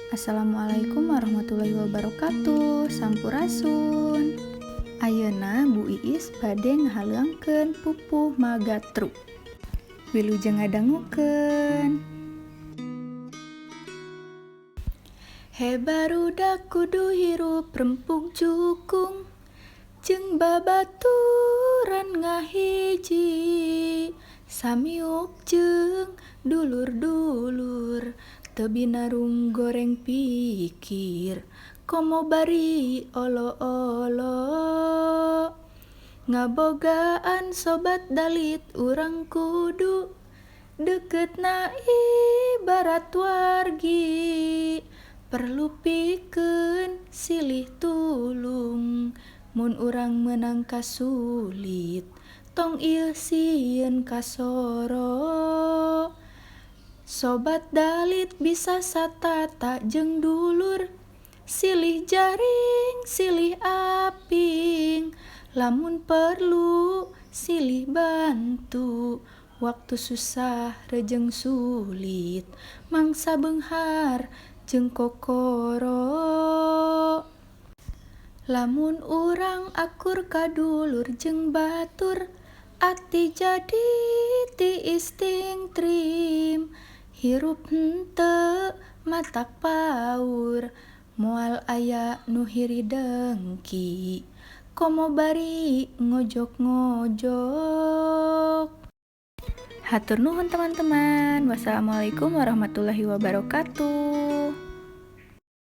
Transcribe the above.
Assalamualaikum warahmatullahi wabarakatuh. Sampurasun. Ayeuna Bu Iis bade ngahaleuangkeun pupuh magatru. Wilujeng ngadangukeun. He barudak, kudu hirup rempug jukung jeung babaturan ngahiji, samiuk jeung dulur-dulur, teu binarung goreng pikir komo bari olo-olo. Ngabogaan sobat dalit urang kudu deketna ibarat wargi, perlu pikeun silih tulung mun urang meunang kasulit, tong ieu sieun kasoro. Sobat dalit bisa satata jeung dulur, silih jaring silih aping, lamun perlu silih bantu waktu susah rejeng sulit, mangsa beunghar jeung kokoro. Lamun urang akur ka dulur jeung batur, ati jadi tiis tingtrim, hirup henteu matak paur, moal aya nu hiri dengki komo bari ngojok-ngojok. Hatur nuhun, teman-teman. Wassalamualaikum warahmatullahi wabarakatuh.